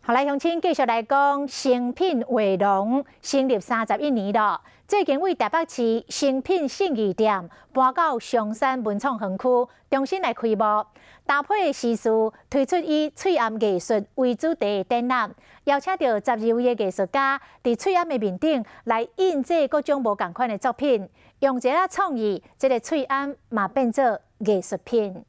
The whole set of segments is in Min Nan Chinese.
好來，鄉親繼續來講，誠品畫廊成立31年了。最近位台北市誠品信義店搬到松山文創園區，重新來開幕，搭配時事推出以喙罨藝術為主題的展覽，邀請著12位的藝術家佇喙罨的面頂來印製各種無仝款的作品，用一个創意，這个喙罨嘛變做藝術品。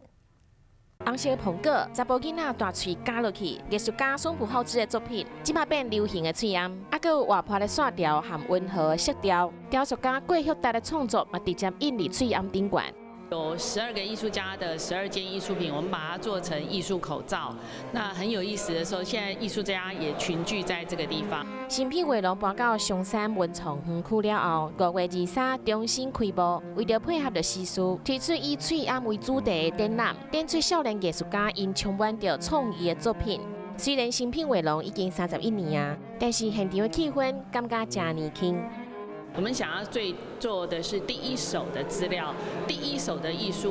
紅色蘋果，查埔囡仔大喙咬落去，藝術家松浦浩之的作品，這擺變流行的喙罨，猶閣有活潑的線條和溫和的色調。雕塑家郭旭達的創作嘛，直接印佇喙罨頂懸。有12個藝術家的12件藝術品，我們把它做成藝術口罩。那很有意思的時候，現在藝術家也群聚在這個地方。誠品畫廊搬到松山文創園區了後，5月23重新開幕，為著配合著時事，推出以喙罨為主題的展覽，展出少年藝術家𪜶充滿著創意的作品。雖然誠品畫廊已經31年啊，但是現場的氣氛感覺誠年輕。我們想要最做的是第一手的資料，第一手的藝術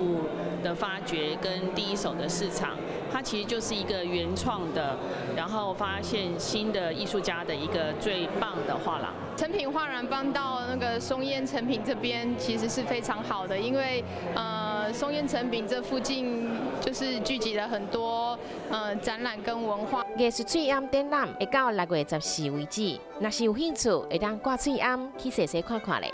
的發掘跟第一手的市場，它其實就是一個原創的，然後發現新的藝術家的一個最棒的畫廊。誠品畫廊搬到那個松煙誠品這邊，其實是非常好的，因為松煙誠品這附近就是聚集了很多展覽跟文化。藝術喙罨展覽會到6月14為止，若是有興趣，會當掛喙罨去踅踅看看咧。